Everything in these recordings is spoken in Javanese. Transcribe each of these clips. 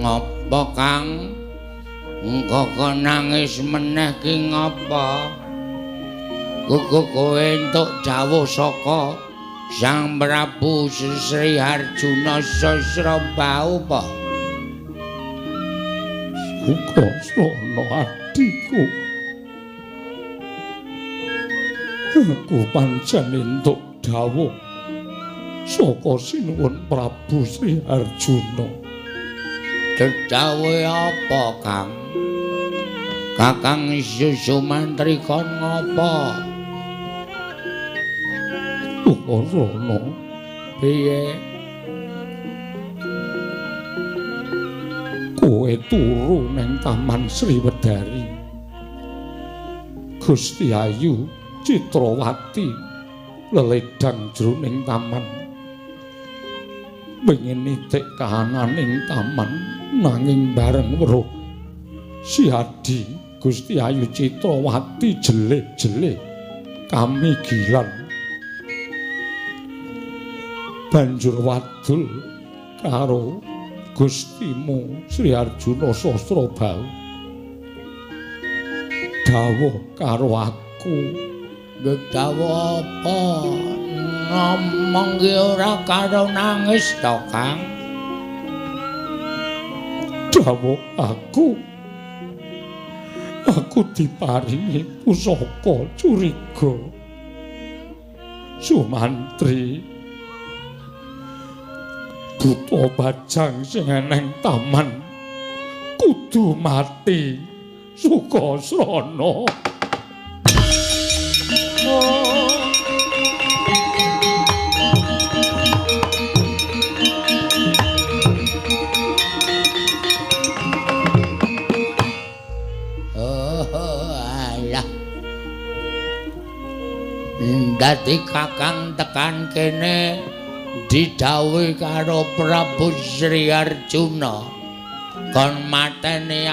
Ngopo Kang? Engko nangis meneh ki ngopo? Kuku kowe entuk dawuh saka Sang Prabu Sri Arjuna Sasrabahu apa? Sukasrana adhiku. Aku pancen entuk dawuh saka Sinuwun Prabu Sri Arjuna. Dawuhe apa, Kang? Kakang Susumantri kon ngopo? Sukasrana, piye? Kowe turu nang Taman Sriwedari. Gusti Ayu Citrawati leledang jroning taman. Pengen nitik kahananing taman nanging bareng weruh si Adi Gusti Ayu Citrawati jelih-jelih kamigilan. Banjur wadul karo Gustimu Sri Arjuna Sasrabahu. Dawuh karo aku. Dawuh apa? Ngomong ki ora karo nangis to, Kang? Dawuh aku. Aku diparingi pusaka curiga. Sumantri buta bajang sing eneng taman kudu mati. Sukasrana. Oh, alah. Dadi Kakang tekan kene didhawuhi karo Prabu Sri Arjuna kon mateni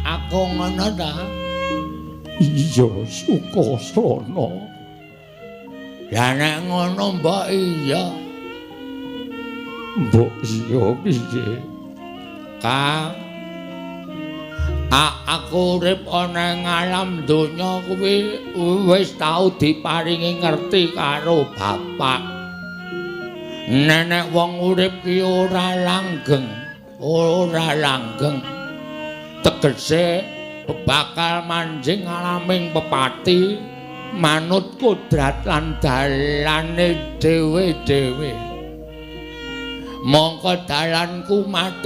aku ngono ta? Iya, Sukasrana. Lah nek ngono mbok iya. Mbok iya piye? Kang, aku urip ana ing alam donya kuwi wis tau diparingi ngerti karo bapak. Nenek wong urip ki ora langgeng, ora langgeng. Tegese bakal manjing alaming pepati manut kodrat lan dalane dhewe-dhewe. Mongko dalanku mati